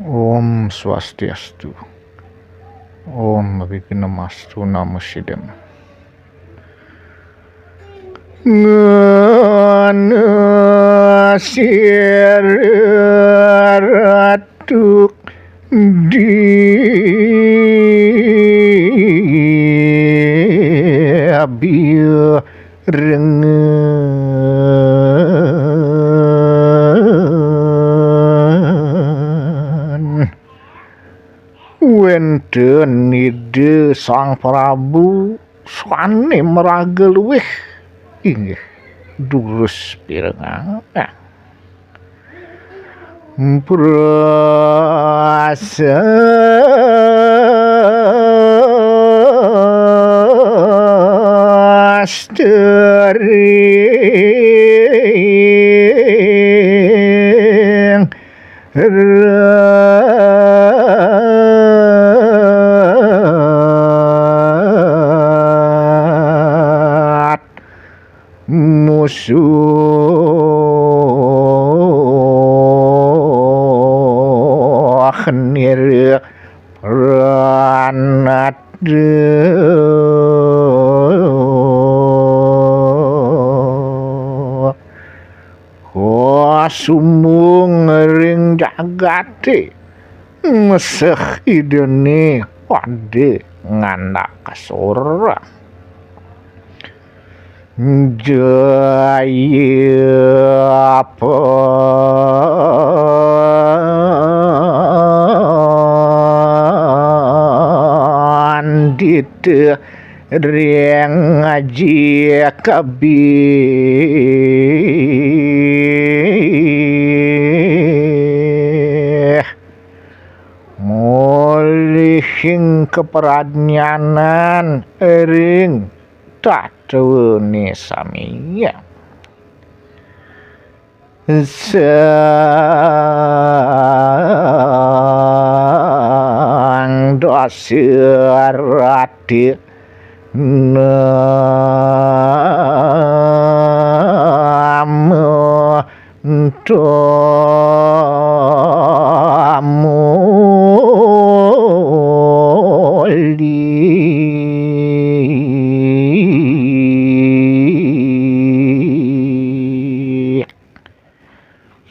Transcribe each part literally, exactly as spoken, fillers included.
Om Swastiastu. Om Awighnamastu Namo Sidham. Ngana sira ratu di abirengan. Wénten Ida Sang Prabu sané maraga luwih, inggih durus pirengang. Prastering rat musuh nira pranat Kosumung ring jagaté, meseh Idané pada ngandaka sora. Jaya pandita ring aji kabih. Mulihing kapradnyanan ring tatwané sami. Sang Dasirati nama tumuli.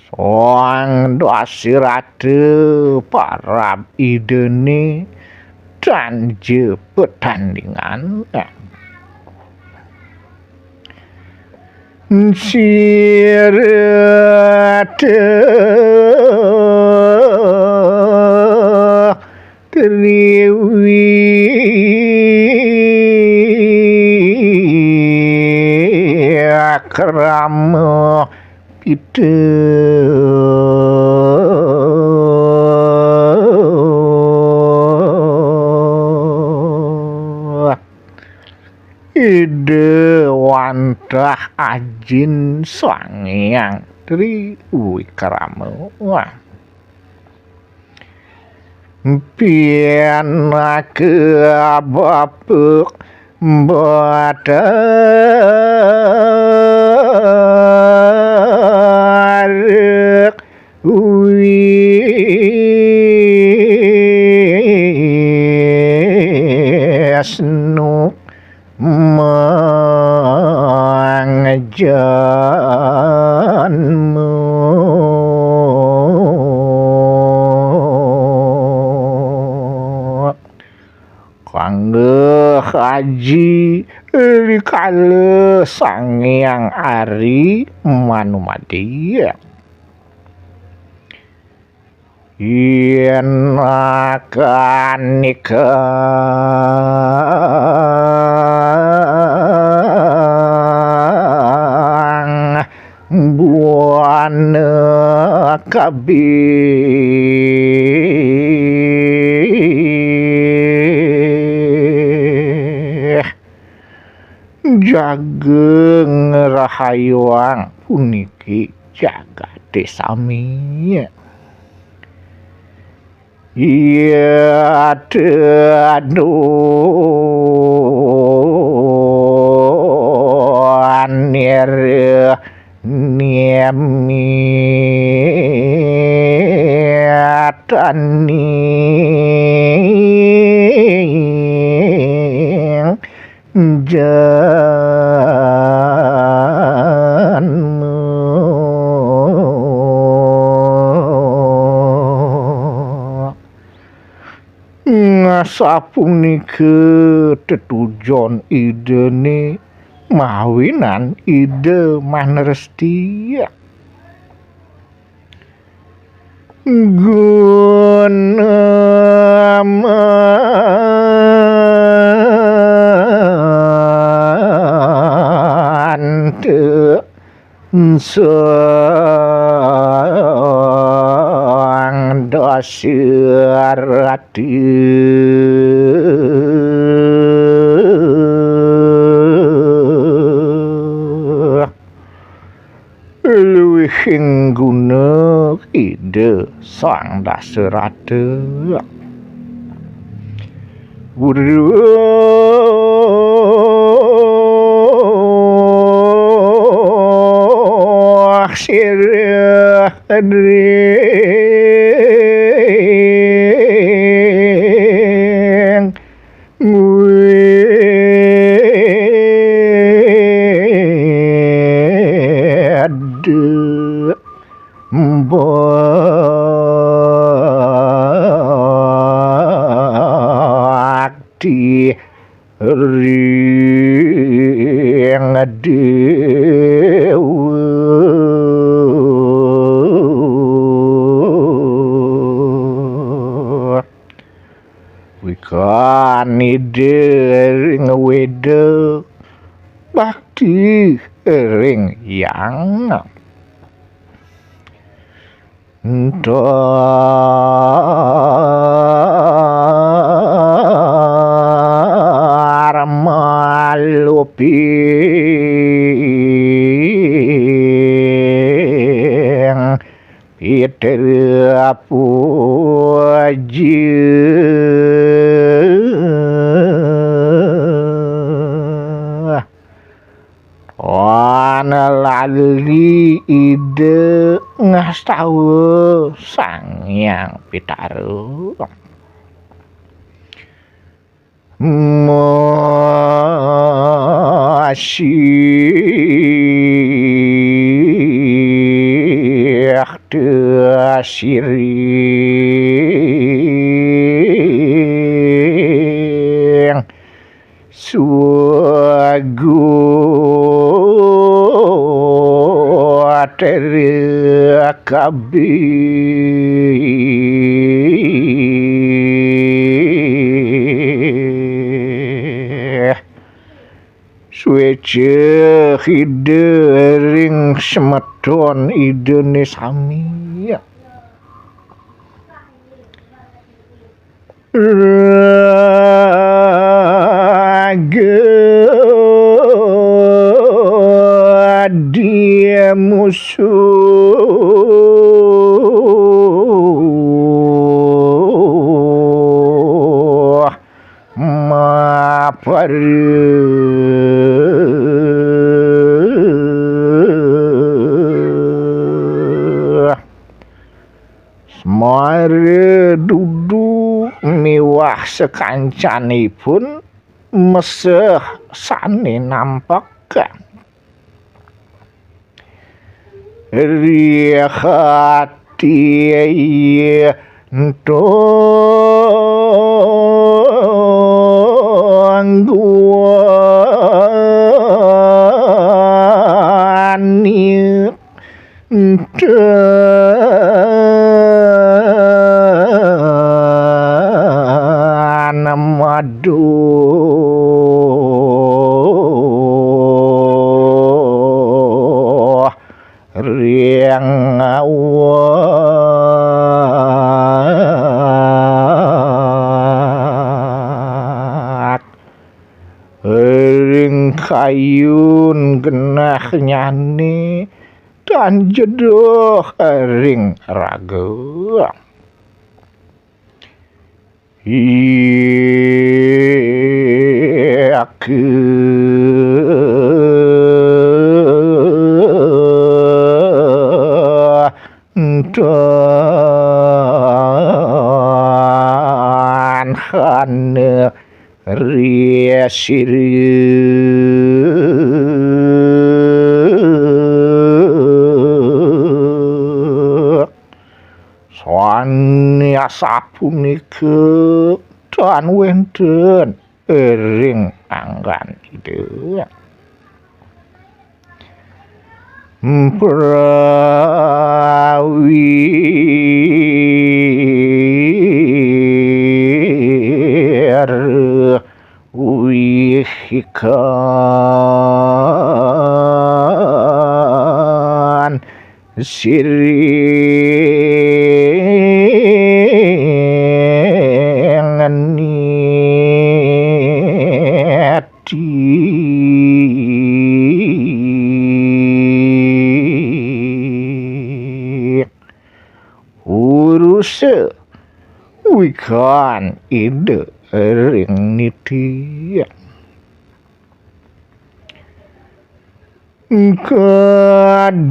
Sang Dasirata parab Idané tan ja patandingan. Sirata Triwikrama Pita. Ida wantah Ajin Sang Hyang Tri Wikrama. Pinaka Bapa Batara Wisnu mangjanma. Kangge aji rikala Sang Hyang Ari manumadi. Yén kanikang buana kabih. Jaga ngrahayuang puniki jagaté sami. Yata duanira nirmit Taning janmu. Sapunika tetujon Idane mawinan Ida manresti. Guna mantu Sang Dasarata. Luwihing guna Ida Sang Dasarata. Weruh sira ring Weda bakti ring Dewa. Wikan Ida ring Weda bakti ring Hyang Dharma Luping Pitra Puja. Wana lali Ida ngastawa Sang Hyang Pitara. Masih siring suagu terekabih. Sueca Ida ring semeton Idane sami. Raga di musuh maparuh. Semara Dudu miwah sakancanipun meseh sane nampek. Rihati tungguani. Tan maduh ring awak, ring kayun genahnyane tan jedoh ring raga. Iya ke ento Sirih. Sané asapunika tan wénten ring anggan Ida. Mprawi wihikan sirih niti. Urusa wikan Ida ring niti. Kadimi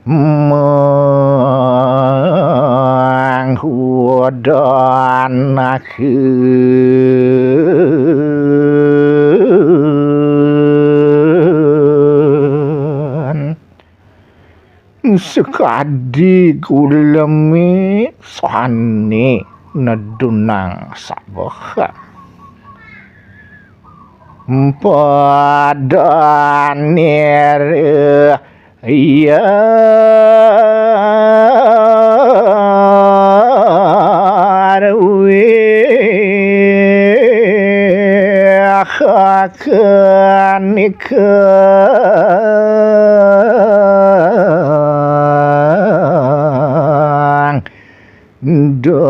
manghudanakun. Sakadi gulami sané nedunang sabeh. Padanira iya kanikang dana.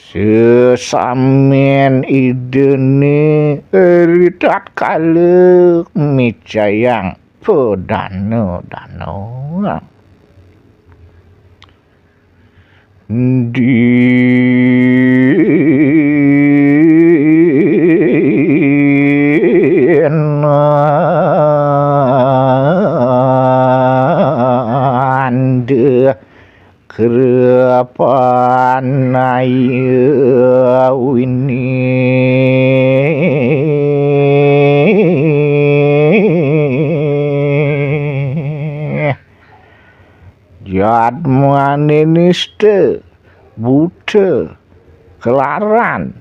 Sesamin Idané ri tatkala micayang padana-dana. Dinanda Kripanaya wini. Jadmané nista, buta, kelaran,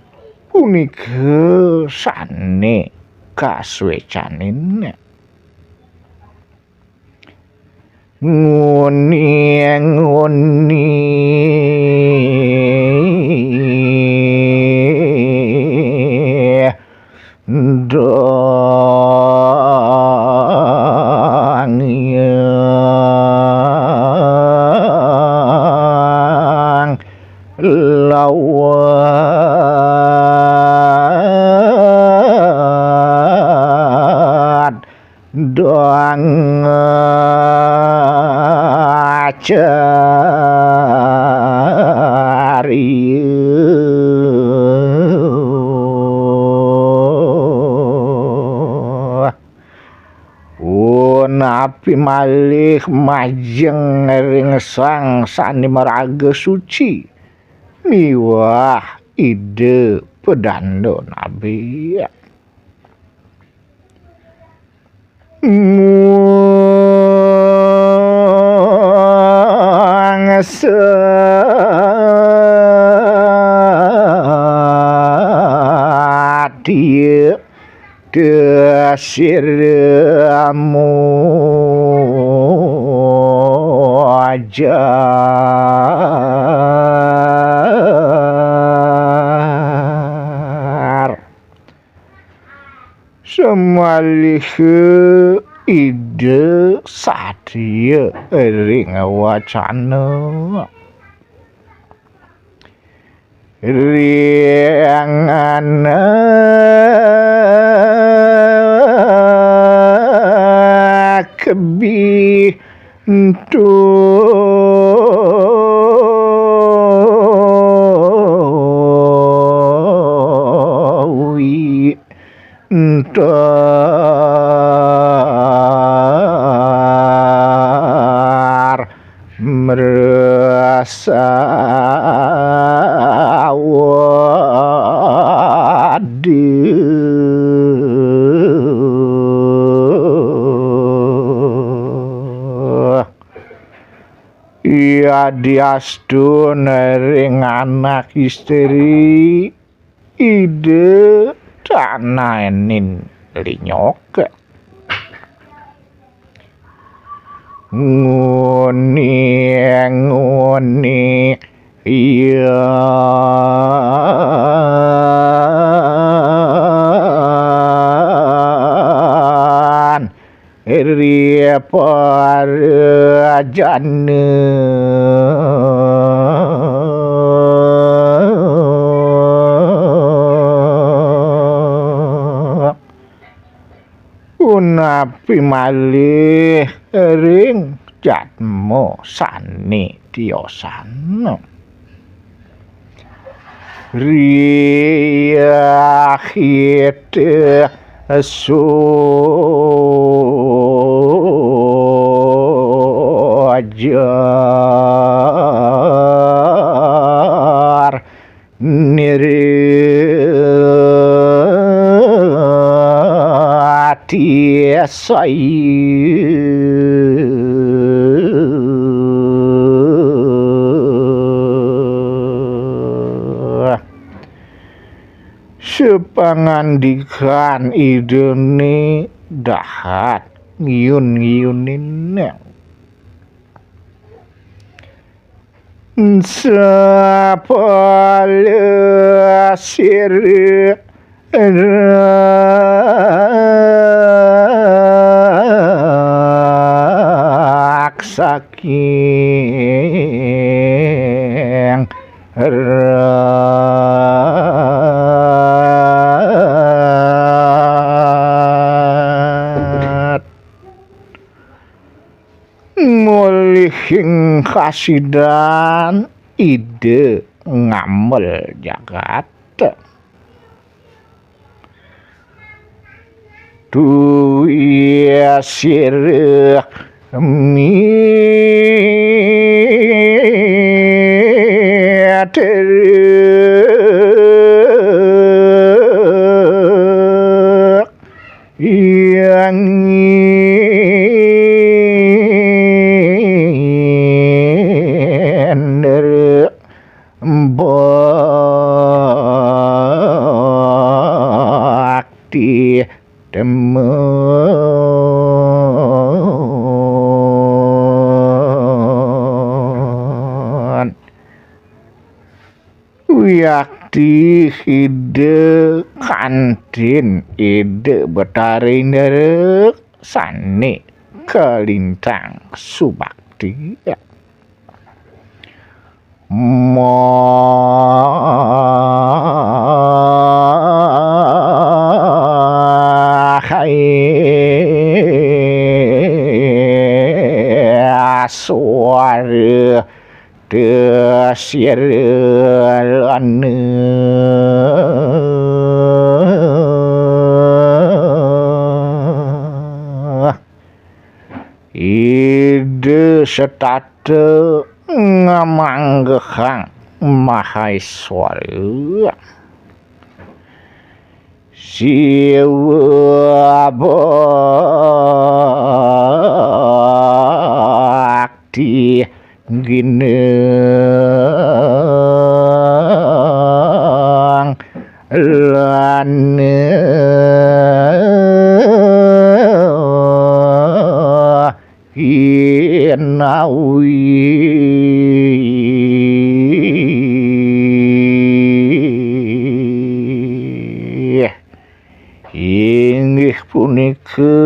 punika sané kasuécanin. Nguni-nguni dong yang lawat dong cariyuh. Punapi malih majeng ring sang sané maraga suci miwah Ida pedanda nabi. Mangsa tia kasiramujar. Samaliha Ida satia ring wacana. Ring anak bintu. Yadiastun ring anak istri Ida Tanaenin Linyok. Nguni, nguni, yan ri parajana. Punapi malih ring jatma sane tiosan. Riyahita sojar nirati sayu. Sapangandikan Idane dahat ngiyun-ngiyunin. Sapala sira rak saking rat. Mulihing kasidan Ida ngamel jagat. Tuwi sira mitra yang indra bakti demen. Wiakti Ida kantin Ida Betara Indra sane kalintang subakti. Mahai suara desirlana. Ida setata ngamanggehang Mahaiswara. Siwa bakti gineng lana hinawi. Inggih punika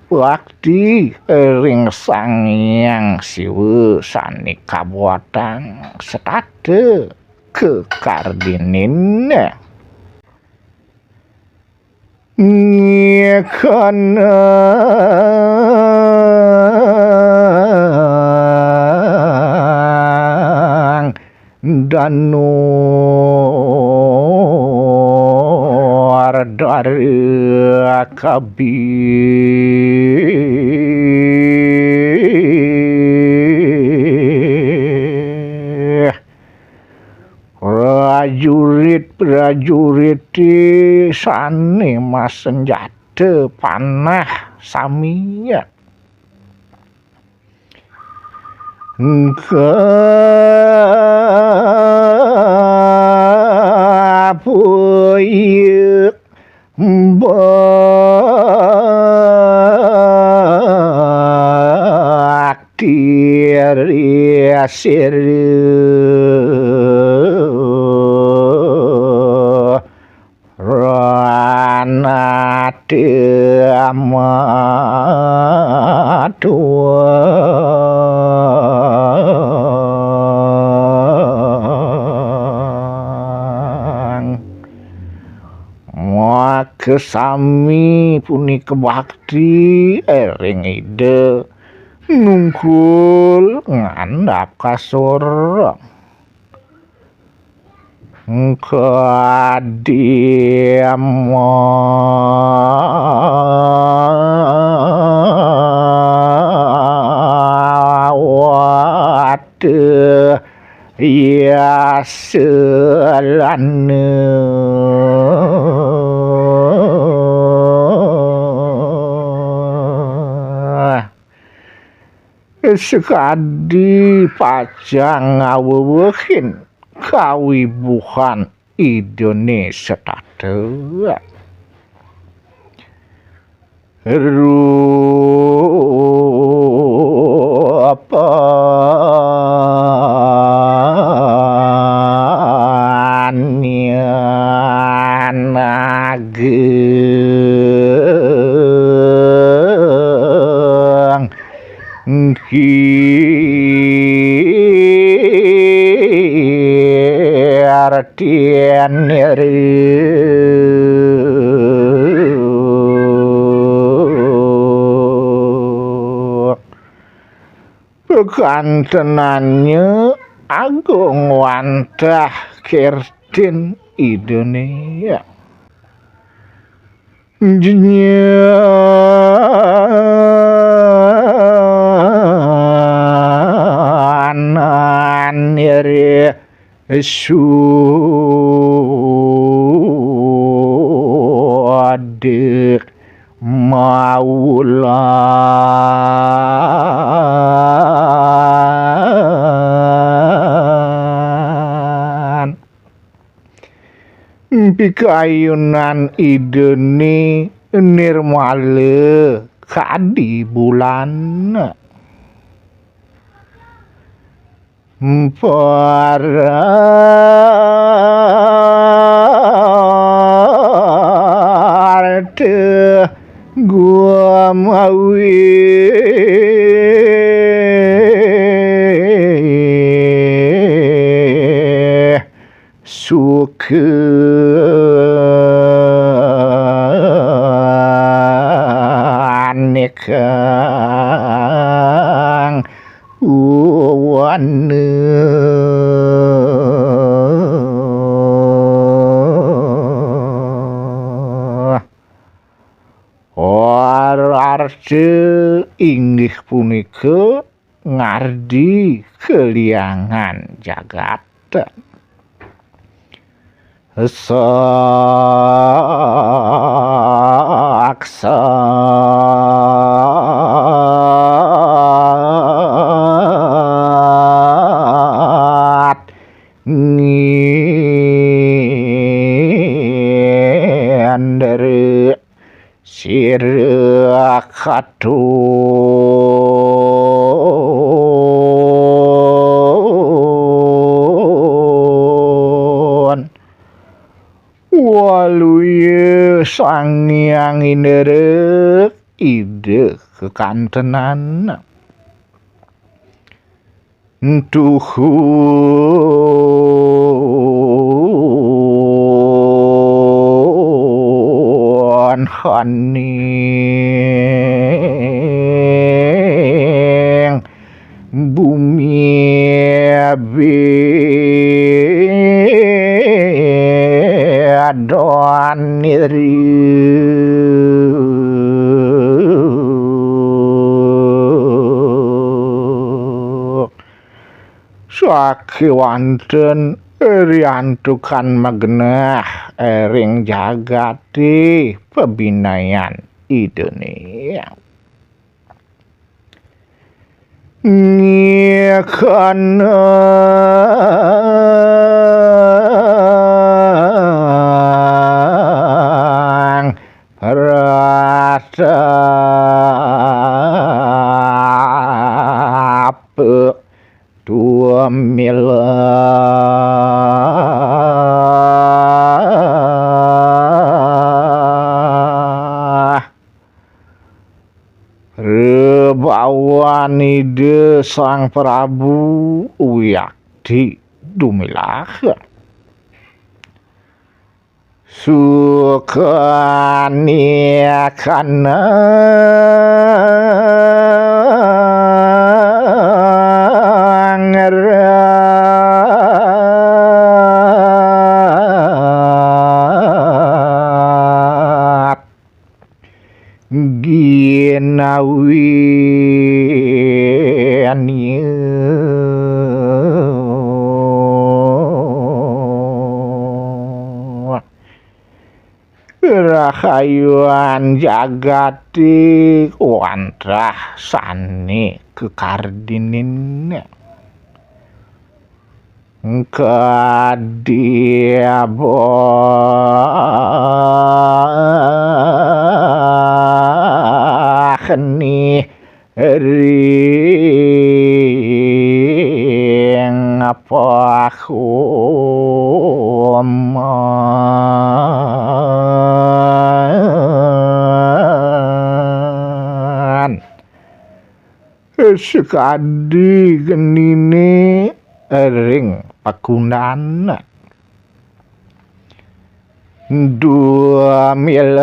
bakti ring Sang Hyang Siwa sane kabuatang setata kakardinin. Nyekanang Danur Dara Kabi. Juriti sane masenjata panah sami. Kapuya bakti risira ranatama tuang. Maka sami punika bakti ring Ida, nungkul ngandap kasor. Kadima wata ya selana. Sakadi pacang ngawewehin kawibuhan Idane setata. Rupanya ageng kirtinira. Kakantenannya agung wantah kirtin Idane. Jenyananira sudik maulan. Pikayunan Idane nirmala kadi bulan. Parta gumawi suka nikang wana. Arta inggih punika ngardi kaliangan jagat. Saksat ngindra sira katun. Waluya Sang Hyang Indra, Ida kekantenan. Tuhun haning bumi bidon niri. Sakewanten riantukan magenah ring jagaté pabinayan Idané. Ngikanang pratape dumilah. Rebawan Ida Sang Prabu wiakti dumilah. Sukani kanang rat ginawi anieu. Rahayuan jagaté wantah sané kekardinin. Kadi abah ni ring pakuman. Sakadi geniné ring pakuman. Dumilah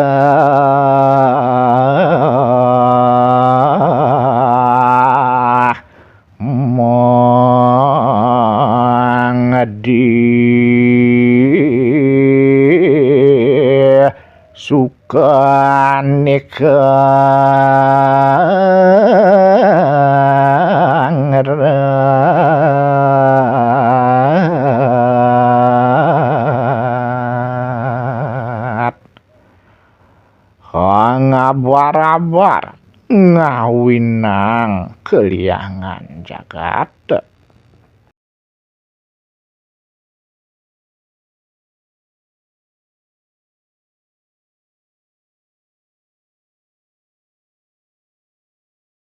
mangadi sukanika ngrat. Ngabar-abar ngawinang kaliangan jagat.